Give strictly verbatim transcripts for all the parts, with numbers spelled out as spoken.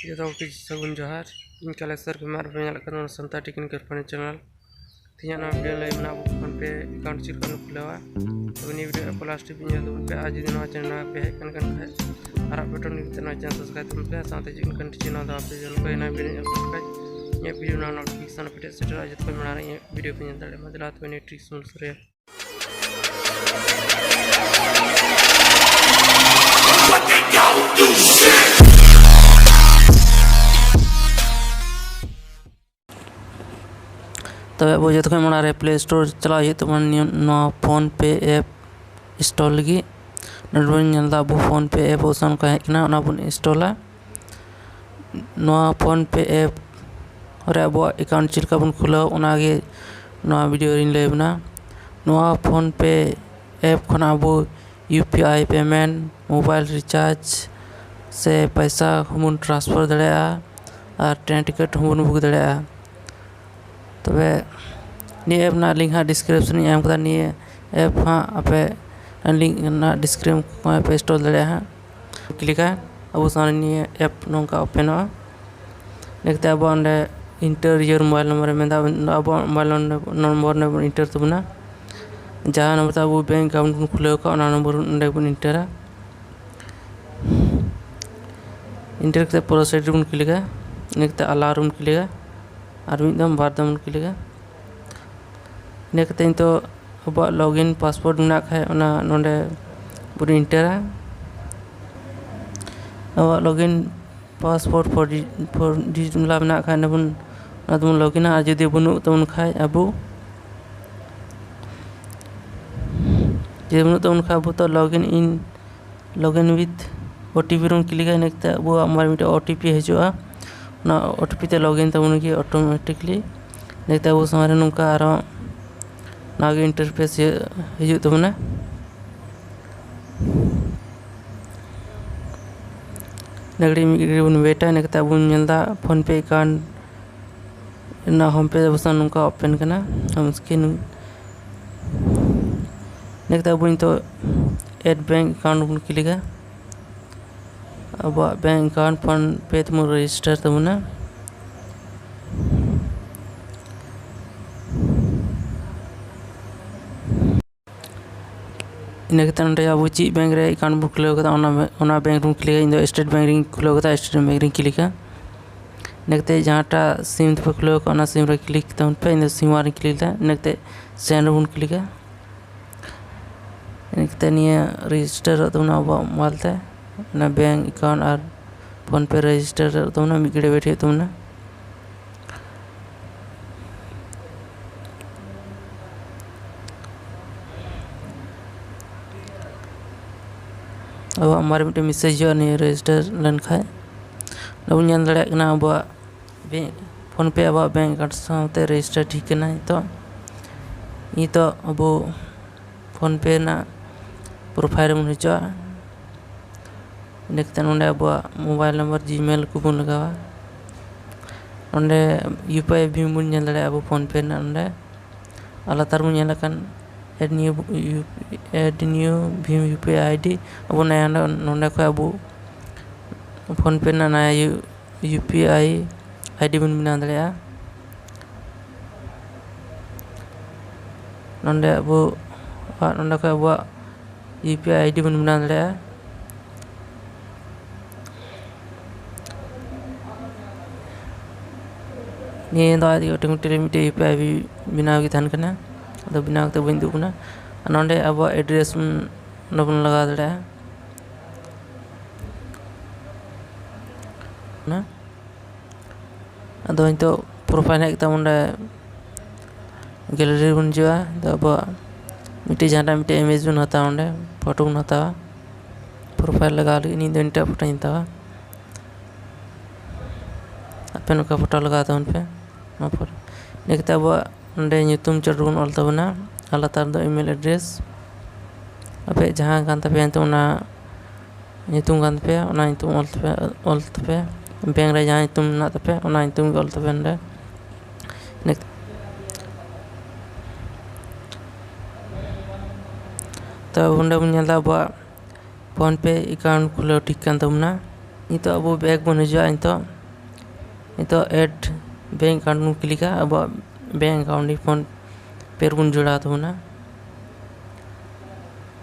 ᱡᱚᱛᱚ ᱠᱚᱜᱮ ᱥᱟᱹᱜᱩᱱ ᱡᱚᱦᱟᱨ᱾ ᱤᱧ ᱠᱟᱞᱮᱥᱚᱨ ᱵᱷᱤᱢᱟᱨ ᱯᱮ ᱧᱮᱞᱮᱫ ᱠᱟᱱᱟ ᱥᱟᱱᱛᱟᱲ ᱴᱮᱠᱱᱤᱠᱮᱞ ᱯᱷᱟᱱᱤ ᱪᱮᱱᱮᱞ᱾ ᱛᱮᱦᱮᱧᱟᱜ ᱱᱚᱣᱟ ᱵᱷᱤᱰᱤᱭᱳ ᱞᱟᱹᱭ ᱢᱮᱱᱟᱜᱼᱟ ᱟᱵᱚ ᱯᱷᱳᱱ ᱯᱮ ᱮᱠᱟᱣᱩᱱᱴ ᱪᱮᱫ ᱞᱮᱠᱟ ᱵᱚᱱ ᱠᱷᱩᱞᱟᱹᱣᱟ᱾ ᱛᱚᱵᱮ ᱱᱤᱭᱟᱹ ᱵᱷᱤᱰᱤᱭᱳ ᱟᱵᱚ ᱞᱟᱥᱴ ᱦᱟᱹᱵᱤᱡ ᱧᱮᱞ ᱛᱟᱵᱚᱱ ᱯᱮ᱾ ᱟᱨ ᱡᱩᱫᱤ ᱱᱚᱣᱟ ᱪᱮᱱᱮᱞ ᱨᱮ ᱯᱮ ᱦᱮᱡ ᱟᱠᱟᱱ ᱠᱷᱟᱱ ᱟᱨᱟᱜ ᱵᱟᱴᱚᱱ ᱱᱤᱛ ᱱᱚᱣᱟ ᱪᱮᱱᱮᱞ ᱥᱟᱵᱥᱠᱨᱟᱭᱤᱵ ᱛᱟᱵᱚᱱ ᱯᱮ᱾ ᱥᱟᱶᱛᱮ ᱪᱮᱫ ᱠᱚ ᱱᱚᱣᱟ ᱫᱚ ᱟᱯᱮ ᱡᱚᱱ ᱠᱚ ᱮᱱᱟ ᱵᱷᱤᱰᱤᱭᱳ ᱧᱮᱞ ᱠᱷᱟᱱ ᱤᱧᱟᱹᱜ ᱵᱷᱤᱰᱤᱭᱳ ᱱᱚᱣᱟ ᱱᱳᱴᱤᱯᱷᱤᱠᱮᱥᱚᱱ ᱯᱮ ᱴᱷᱮᱱ ᱥᱮᱴᱮᱨᱚᱜᱼᱟ᱾ ᱡᱚᱛᱚ ᱠᱷᱚᱱ ᱢᱟᱲᱟᱝ ᱨᱮ ᱤᱧᱟᱹᱜ ᱵᱷᱤᱰᱤᱭᱳ ᱯᱮ ᱧᱮᱞ ᱫᱟᱲᱮᱭᱟᱜᱼᱟ᱾ ᱢᱟ ᱫᱮᱞᱟ ᱛᱚᱵᱮ ᱱᱤᱭᱟᱹ ᱴᱨᱤᱠᱥ ᱵᱚᱱ ᱥᱩᱨᱩᱭᱟ᱾ ᱛᱚᱵᱮ ᱟᱵᱚ ᱡᱚᱛᱚ ᱠᱷᱚᱱ ᱢᱟᱲᱟᱝ ᱨᱮ ᱯᱞᱮ ᱥᱴᱳᱨ ᱪᱟᱞᱟᱜ ᱦᱩᱭᱩᱜ ᱛᱟᱵᱚᱱᱟ ᱱᱤᱭᱟᱹ, ᱱᱚᱣᱟ ᱯᱷᱳᱱ ᱯᱮ ᱮᱯ ᱤᱱᱥᱴᱚᱞ ᱞᱟᱹᱜᱤᱫ᱾ ᱱᱚᱰᱮ ᱵᱚᱱ ᱧᱮᱞ ᱮᱫᱟ ᱟᱵᱚ ᱯᱷᱳᱱ ᱯᱮ ᱮᱯ ᱚᱯᱥᱚᱱ ᱠᱚ ᱦᱮᱡ ᱠᱟᱱᱟ, ᱚᱱᱟ ᱵᱚᱱ ᱤᱱᱥᱴᱚᱞᱟ᱾ ᱱᱚᱣᱟ ᱯᱷᱳᱱ ᱯᱮ ᱮᱯ ᱨᱮ ᱟᱵᱚᱣᱟᱜ ᱮᱠᱟᱣᱩᱱᱴ ᱪᱮᱫ ᱞᱮᱠᱟ ᱵᱚᱱ ᱠᱷᱩᱞᱟᱹᱣᱟ, ᱚᱱᱟᱜᱮ ᱱᱚᱣᱟ ᱵᱷᱤᱰᱤᱭᱳ ᱨᱤᱧ ᱞᱟᱹᱭ ᱟᱵᱚᱱᱟ᱾ ᱱᱚᱣᱟ ᱯᱷᱳᱱ ᱯᱮ ᱮᱯ ᱠᱷᱚᱱᱟᱜ ᱟᱵᱚ U P I payment, mobile recharge ᱥᱮ ᱯᱚᱭᱥᱟ ᱦᱚᱸᱵᱚᱱ ᱴᱨᱟᱱᱥᱯᱷᱟᱨ ᱫᱟᱲᱮᱭᱟᱜᱼᱟ ᱟᱨ ᱴᱨᱮᱱ ᱴᱤᱠᱤᱴ ᱦᱚᱸᱵᱚᱱ ᱵᱩᱠ ᱫᱟᱲᱮᱭᱟᱜᱼᱟ᱾ ᱛᱚᱵᱮ ᱱᱤᱭᱟᱹ ᱮᱯ ᱨᱮᱱᱟᱜ ᱞᱤᱝᱠ ᱦᱟᱸᱜ ᱰᱤᱥᱠᱨᱤᱯᱥᱚᱱ ᱤᱧ ᱮᱢ ᱠᱟᱫᱟ᱾ ᱱᱤᱭᱟᱹ ᱮᱯ ᱦᱟᱸᱜ ᱟᱯᱮ ᱞᱤᱝᱠ ᱨᱮᱱᱟᱜ ᱰᱤᱥᱠᱨᱤᱯᱥᱚᱱ ᱠᱷᱚᱱ ᱯᱮ ᱤᱱᱥᱴᱚᱞ ᱫᱟᱲᱮᱭᱟᱜᱼᱟ ᱦᱟᱸᱜ᱾ ᱠᱞᱤᱠᱟ, ᱟᱵᱚ ᱥᱟᱢᱟᱝ ᱨᱮ ᱱᱤᱭᱟᱹ ᱮᱯ ᱱᱚᱝᱠᱟ ᱳᱯᱮᱱᱚᱜᱼᱟ᱾ ᱤᱱᱟᱹ ᱠᱟᱛᱮ ᱟᱵᱚ ᱚᱸᱰᱮ ᱤᱱᱴᱟᱨ ᱤᱭᱳᱨ ᱢᱳᱵᱟᱭᱤᱞ ᱱᱚᱢᱵᱚᱨ ᱮ ᱢᱮᱱᱫᱟ, ᱟᱵᱚᱣᱟᱜ ᱢᱳᱵᱟᱭᱤᱞ ᱱᱚᱢᱵᱚᱨ ᱚᱸᱰᱮ ᱵᱚᱱ ᱤᱱᱴᱟᱨ ᱛᱟᱵᱚᱱᱟ᱾ ᱡᱟᱦᱟᱸ ᱱᱚᱢᱵᱚᱨ ᱛᱮ ᱟᱵᱚ ᱵᱮᱝᱠ ᱮᱠᱟᱣᱩᱱᱴ ᱵᱚᱱ ᱠᱷᱩᱞᱟᱹᱣ ᱠᱟᱜᱼᱟ, ᱚᱱᱟ ᱱᱚᱢᱵᱚᱨ ᱚᱸᱰᱮ ᱵᱚᱱ ᱤᱱᱴᱟᱨᱟ᱾ ᱤᱱᱴᱟᱨ ᱠᱟᱛᱮ ᱯᱨᱚᱥᱤᱰ ᱨᱮᱵᱚᱱ ᱠᱞᱤᱠᱟ, ᱤᱱᱟᱹ ᱠᱟᱛᱮ ᱟᱞᱟᱣ ᱨᱮᱵᱚᱱ ᱠᱞᱤᱠᱟ, ᱟᱨ ᱢᱤᱫ ᱫᱚᱢ ᱵᱟᱨ ᱫᱚᱢ ᱵᱚᱱ ᱠᱞᱤᱠᱟ᱾ ᱤᱱᱟᱹ ᱠᱟᱛᱮ ᱱᱤᱛᱚᱜ ᱟᱵᱚᱣᱟᱜ ᱞᱚᱜᱤᱱ ᱯᱟᱥᱣᱟᱨᱰ ᱢᱮᱱᱟᱜ ᱠᱷᱟᱡ ᱚᱱᱟ ᱱᱚᱰᱮ ᱵᱚᱱ ᱤᱱᱴᱟᱨᱟ᱾ ᱟᱵᱚᱣᱟᱜ ᱞᱚᱜᱤᱱ ᱯᱟᱥᱣᱟᱨᱰ ᱯᱷᱳᱨ ᱰᱤ-, ᱯᱷᱳᱨ ᱰᱤᱡᱤᱴ ᱵᱟᱞᱟ ᱢᱮᱱᱟᱜ ᱠᱷᱟᱡ ᱚᱸᱰᱮ ᱵᱚᱱ, ᱚᱱᱟ ᱛᱮᱵᱚᱱ ᱞᱚᱜᱤᱱᱟ᱾ ᱟᱨ ᱡᱩᱫᱤ ᱵᱟᱹᱱᱩᱜ ᱛᱟᱵᱚᱱ ᱠᱷᱟᱡ ᱟᱵᱚ, ᱡᱩᱫᱤ ᱵᱟᱹᱱᱩᱜ ᱛᱟᱵᱚᱱ ᱠᱷᱟᱡ ᱟᱵᱚ ᱛᱚ ᱞᱚᱜᱤᱱ ᱤᱱ, ᱞᱚᱜᱤᱱ ᱣᱤᱛᱷ ᱳ ᱴᱤ ᱯᱤ ᱨᱮᱵᱚᱱ ᱠᱞᱤᱠᱟ᱾ ᱤᱱᱟᱹ ᱠᱟᱛᱮ ᱟᱵᱚᱣᱟᱜ ᱢᱳᱵᱟᱭᱤᱞ ᱢᱤᱫᱴᱮᱡ ᱳ ᱴᱤ ᱯᱤ ᱦᱤᱡᱩᱜᱼᱟ, ᱚᱱᱟ ᱳ ᱴᱤ ᱯᱤ ᱛᱮ ᱞᱚᱜᱤᱱ ᱛᱟᱵᱚᱱ ᱜᱮ ᱚᱴᱳᱢᱮᱴᱤᱠᱞᱤ᱾ ᱤᱱᱟᱹ ᱠᱟᱛᱮ ᱟᱵᱚ ᱥᱟᱢᱟᱝ ᱨᱮ ᱱᱚᱝᱠᱟ ᱟᱨᱚ ᱱᱟᱣᱟ ᱜᱮ ᱤᱱᱴᱟᱨᱯᱷᱮᱥ ᱦᱤᱡᱩᱜ ᱛᱟᱵᱚᱱᱟ᱾ ᱤᱱᱟᱹ ᱜᱷᱟᱹᱲᱤᱡ ᱢᱤᱫ ᱜᱷᱟᱹᱲᱤᱡ ᱵᱚᱱ ᱣᱮᱴᱟ, ᱤᱱᱟᱹ ᱠᱟᱛᱮ ᱟᱵᱚ ᱵᱚᱱ ᱧᱮᱞ ᱮᱫᱟ ᱯᱷᱳᱱ ᱯᱮ ᱮᱠᱟᱣᱩᱱᱴ ᱨᱮᱱᱟᱜ ᱦᱳᱢ ᱯᱮᱡᱽ ᱟᱵᱚ ᱥᱟᱢᱟᱝ ᱱᱚᱝᱠᱟ ᱳᱯᱮᱱ ᱠᱟᱱᱟ, ᱦᱳᱢ ᱥᱠᱨᱤᱱ᱾ ᱤᱱᱟᱹ ᱠᱟᱛᱮ ᱟᱵᱚ ᱱᱤᱛᱚᱜ ᱮᱰ ᱵᱮᱝᱠ ᱮᱠᱟᱣᱩᱱᱴ ᱵᱚᱱ ᱠᱞᱤᱠᱟ᱾ ᱟᱵᱚᱣᱟᱜ bank account PhonePe ᱛᱮᱵᱚᱱ register ᱛᱟᱵᱚᱱᱟ᱾ ᱤᱱᱟᱹ ᱠᱟᱛᱮ ᱱᱚᱰᱮ ᱟᱵᱚ ᱪᱮᱫ bank ᱨᱮ account ᱵᱚᱱ ᱠᱷᱩᱞᱟᱹᱣ ᱠᱟᱫᱟ, ᱚᱱᱟ, ᱚᱱᱟ bank ᱨᱮᱵᱚᱱ ᱠᱞᱤᱠᱟ᱾ ᱤᱧ ᱫᱚ State Bank ᱨᱮᱧ ᱠᱷᱩᱞᱟᱹᱣ ᱠᱟᱫᱟ, State Bank ᱨᱮᱧ ᱠᱞᱤᱠᱟ᱾ ᱤᱱᱟᱹ ᱠᱟᱛᱮ ᱡᱟᱦᱟᱸᱴᱟᱜ SIM ᱛᱮᱯᱮ ᱠᱷᱩᱞᱟᱹᱣ ᱠᱟᱜᱼᱟ, ᱚᱱᱟ SIM ᱨᱮ click ᱛᱟᱵᱚᱱ ᱯᱮ᱾ ᱤᱧ ᱫᱚ SIM one ᱨᱮᱧ click ᱮᱫᱟ᱾ ᱤᱱᱟᱹ ᱠᱟᱛᱮ send ᱨᱮᱵᱚᱱ ᱠᱞᱤᱠᱟ᱾ ᱤᱱᱟᱹ ᱠᱟᱛᱮ ᱱᱤᱭᱟᱹ register ᱚᱜ ᱛᱟᱵᱚᱱᱟ ᱟᱵᱚᱣᱟᱜ mobile ᱛᱮ, ᱚᱱᱟ bank account ᱟᱨ PhonePe register ᱚᱜ ᱛᱟᱵᱚᱱᱟ᱾ ᱢᱤᱫ ᱜᱷᱟᱹᱲᱤᱡ wait ᱦᱩᱭᱩᱜ ᱛᱟᱵᱚᱱᱟ᱾ ᱟᱵᱚᱣᱟᱜ ᱢᱟᱨᱮ ᱢᱤᱫᱴᱮᱱ message ᱦᱤᱡᱩᱜᱼᱟ ᱱᱤᱭᱟᱹ register ᱞᱮᱱᱠᱷᱟᱡ᱾ ᱱᱚᱰᱮ ᱵᱚᱱ ᱧᱮᱞ ᱫᱟᱲᱮᱭᱟᱜ ᱠᱟᱱᱟ ᱟᱵᱚᱣᱟᱜ bank, PhonePe ᱟᱵᱚᱣᱟᱜ bank account ᱥᱟᱶᱛᱮ register ᱴᱷᱤᱠ ᱠᱟᱱᱟ᱾ ᱱᱤᱛᱚᱜ, ᱱᱤᱛᱚᱜ ᱟᱵᱚ PhonePe ᱨᱮᱱᱟᱜ profile ᱨᱮᱵᱚᱱ ᱦᱤᱡᱩᱜᱼᱟ᱾ ᱤᱱᱟᱹ ᱠᱟᱛᱮ ᱱᱚᱰᱮ ᱟᱵᱚᱣᱟᱜ mobile number, Gmail ᱠᱚᱵᱚᱱ ᱞᱟᱜᱟᱣᱟ᱾ ᱱᱚᱰᱮ UPI ᱵᱷᱤᱢ ᱵᱚᱱ ᱧᱮᱞ ᱫᱟᱲᱮᱭᱟᱜᱼᱟ ᱟᱵᱚ PhonePe ᱨᱮᱱᱟᱜ ᱱᱚᱰᱮ᱾ ᱟᱨ ᱞᱟᱛᱟᱨ ᱵᱚᱱ ᱧᱮᱞ ᱟᱠᱟᱱ add new, add new Bhim UPI ID᱾ ᱟᱵᱚ ᱱᱚᱰᱮ, ᱱᱚᱰᱮ ᱠᱷᱚᱱ ᱟᱵᱚ PhonePe ᱨᱮᱱᱟᱜ ᱱᱟᱭᱟ UPI ID ᱵᱚᱱ ᱵᱮᱱᱟᱣ ᱫᱟᱲᱮᱭᱟᱜᱼᱟ᱾ ᱱᱚᱰᱮ ᱟᱵᱚ, ᱱᱚᱰᱮ ᱠᱷᱚᱱ ᱟᱵᱚᱣᱟᱜ UPI ID ᱵᱚᱱ ᱵᱮᱱᱟᱣ ᱫᱟᱲᱮᱭᱟᱜᱼᱟ᱾ ᱱᱤᱭᱟᱹ ᱫᱚ ᱟᱡ ᱛᱮᱜᱮ automatically ᱢᱤᱫᱴᱮᱡ UPI ID ᱵᱮᱱᱟᱣ ᱜᱮ ᱛᱟᱦᱮᱱ ᱠᱟᱱᱟ᱾ ᱟᱫᱚ ᱵᱮᱱᱟᱣ ᱠᱟᱛᱮ ᱵᱟᱹᱧ ᱩᱫᱩᱜ ᱠᱟᱱᱟ᱾ ᱟᱨ ᱱᱚᱰᱮ ᱟᱵᱚᱣᱟᱜ address ᱵᱚᱱ, ᱱᱚᱰᱮ ᱵᱚᱱ ᱞᱟᱜᱟᱣ ᱫᱟᱲᱮᱭᱟᱜᱼᱟ᱾ ᱚᱱᱟ ᱟᱫᱚ ᱱᱤᱛᱚᱜ profile ᱦᱮᱡ ᱠᱟᱛᱮ ᱚᱸᱰᱮ gallery ᱨᱮᱵᱚᱱ ᱦᱤᱡᱩᱜᱼᱟ᱾ ᱟᱫᱚ ᱟᱵᱚᱣᱟᱜ ᱢᱤᱫᱴᱮᱡ ᱡᱟᱦᱟᱸᱴᱟᱜ ᱢᱤᱫᱴᱮᱡ image ᱵᱚᱱ ᱦᱟᱛᱟᱣᱟ, ᱚᱸᱰᱮ photo ᱵᱚᱱ ᱦᱟᱛᱟᱣᱟ᱾ Profile ᱞᱟᱜᱟᱣ ᱞᱟᱹᱜᱤᱫ ᱤᱧ ᱫᱚ ᱢᱤᱫᱴᱮᱡ photoᱧ ᱦᱟᱛᱟᱣᱟ᱾ ᱟᱯᱮ ᱱᱚᱝᱠᱟ photo ᱞᱟᱜᱟᱣ ᱛᱟᱵᱚᱱ ᱯᱮ᱾ ᱚᱱᱟ ᱯᱚᱨ ᱤᱱᱟᱹ ᱠᱟᱛᱮ ᱟᱵᱚᱣᱟᱜ ᱱᱚᱸᱰᱮ ᱧᱩᱛᱩᱢ ᱪᱚᱴ ᱨᱮᱵᱚᱱ ᱚᱞ ᱛᱟᱵᱚᱱᱟ ᱟᱨ ᱞᱟᱛᱟᱨ ᱫᱚ email address᱾ ᱟᱯᱮᱭᱟᱜ ᱡᱟᱦᱟᱸ ᱠᱟᱱ ᱛᱟᱯᱮᱭᱟ ᱱᱤᱛᱚᱜ ᱚᱱᱟ ᱧᱩᱛᱩᱢ ᱠᱟᱱ ᱛᱟᱯᱮᱭᱟ, ᱚᱱᱟ ᱧᱩᱛᱩᱢ ᱚᱞ ᱛᱟᱯᱮ, ᱚᱞ ᱛᱟᱯᱮ᱾ Bank ᱨᱮ ᱡᱟᱦᱟᱸ ᱧᱩᱛᱩᱢ ᱢᱮᱱᱟᱜ ᱛᱟᱯᱮᱭᱟ, ᱚᱱᱟ ᱧᱩᱛᱩᱢ ᱜᱮ ᱚᱞ ᱛᱟᱯᱮ ᱱᱚᱸᱰᱮ᱾ ᱱᱮᱠ-, ᱛᱚ, ᱚᱸᱰᱮ ᱵᱚᱱ ᱧᱮᱞ ᱮᱫᱟ ᱟᱵᱚᱣᱟᱜ PhonePe account ᱠᱷᱩᱞᱟᱹᱣ ᱴᱷᱤᱠ ᱠᱟᱱ ᱛᱟᱵᱚᱱᱟ᱾ ᱱᱤᱛᱚᱜ ᱟᱵᱚ ᱵᱮᱝᱠ ᱵᱚᱱ ᱦᱤᱡᱩᱜᱼᱟ᱾ ᱱᱤᱛᱚᱜ ᱱᱤᱛᱚᱜ ᱮᱰ ᱵᱮᱝᱠ ᱮᱠᱟᱣᱩᱱᱴ ᱵᱚᱱ ᱠᱞᱤᱠᱟ᱾ ᱟᱵᱚᱣᱟᱜ ᱵᱮᱝᱠ ᱮᱠᱟᱣᱩᱱᱴ ᱯᱷᱳᱱ ᱯᱮ ᱨᱮᱵᱚᱱ ᱡᱚᱲᱟᱣ ᱛᱟᱵᱚᱱᱟ᱾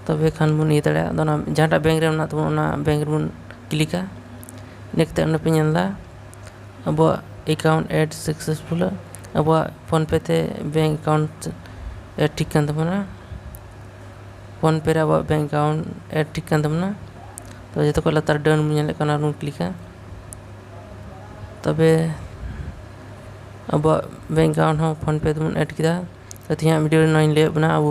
ᱛᱚᱵᱮ ᱠᱷᱟᱱ ᱵᱚᱱ ᱤᱭᱟᱹ ᱫᱟᱲᱮᱭᱟᱜᱼᱟ᱾ ᱟᱫᱚ ᱚᱱᱟ ᱡᱟᱦᱟᱸᱴᱟᱜ ᱵᱮᱝᱠ ᱨᱮ ᱢᱮᱱᱟᱜ ᱛᱟᱵᱚᱱᱟ, ᱚᱱᱟ ᱵᱮᱝᱠ ᱨᱮᱵᱚᱱ ᱠᱞᱤᱠᱟ᱾ ᱤᱱᱟᱹ ᱠᱟᱛᱮ ᱚᱸᱰᱮ ᱯᱮ ᱧᱮᱞ ᱮᱫᱟ ᱟᱵᱚᱣᱟᱜ ᱮᱠᱟᱣᱩᱱᱴ ᱮᱰ ᱥᱟᱠᱥᱮᱥᱯᱷᱩᱞ, ᱟᱵᱚᱣᱟᱜ ᱯᱷᱳᱱ ᱯᱮ ᱛᱮ ᱵᱮᱝᱠ ᱮᱠᱟᱣᱩᱱᱴ ᱮᱰ ᱴᱷᱤᱠ ᱠᱟᱱ ᱛᱟᱵᱚᱱᱟ᱾ ᱯᱷᱳᱱ ᱯᱮ ᱨᱮ ᱟᱵᱚᱣᱟᱜ ᱵᱮᱝᱠ ᱮᱠᱟᱣᱩᱱᱴ ᱮᱰ ᱴᱷᱤᱠ ᱠᱟᱱ ᱛᱟᱵᱚᱱᱟ᱾ ᱛᱚ ᱡᱚᱛᱚ ᱠᱷᱚᱱ ᱞᱟᱛᱟᱨ ᱰᱟᱹᱱ ᱵᱚᱱ ᱧᱮᱞᱮᱫ ᱠᱟᱱᱟ, ᱚᱱᱟ ᱵᱚᱱ ᱠᱞᱤᱠᱟ᱾ ᱛᱚᱵᱮ ᱟᱵᱚᱣᱟᱜ ᱵᱮᱝᱠ ᱮᱠᱟᱣᱩᱱᱴ ᱦᱚᱸ ᱯᱷᱳᱱ ᱯᱮ ᱛᱮᱵᱚᱱ ᱮᱰ ᱠᱮᱫᱟ᱾ ᱛᱚ ᱛᱮᱦᱮᱧᱟᱜ ᱵᱷᱤᱰᱤᱭᱳ ᱨᱮ ᱱᱚᱣᱟᱧ ᱞᱟᱹᱭᱟᱫ ᱵᱚᱱᱟ ᱟᱵᱚ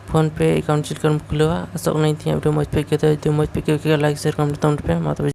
ᱯᱷᱳᱱ ᱯᱮ ᱮᱠᱟᱣᱩᱱᱴ ᱪᱮᱫ ᱞᱮᱠᱟ ᱵᱚᱱ ᱠᱷᱩᱞᱟᱹᱣᱟ᱾ ᱟᱥᱚᱜ ᱠᱟᱹᱱᱟᱹᱧ ᱛᱮᱦᱮᱧᱟᱜ ᱵᱷᱤᱰᱤᱭᱳ ᱢᱚᱡᱽ ᱯᱮ ᱟᱹᱭᱠᱟᱹᱣ ᱫᱟ᱾ ᱡᱩᱫᱤ ᱢᱚᱡᱽ ᱯᱮ ᱟᱹᱭᱠᱟᱹᱣ ᱠᱮᱫᱟ, ᱞᱟᱭᱤᱠ, ᱥᱮᱭᱟᱨ, ᱠᱚᱢᱮᱱᱴ ᱛᱟᱵᱚᱱ ᱯᱮ᱾ ᱢᱟ ᱛᱚᱵᱮ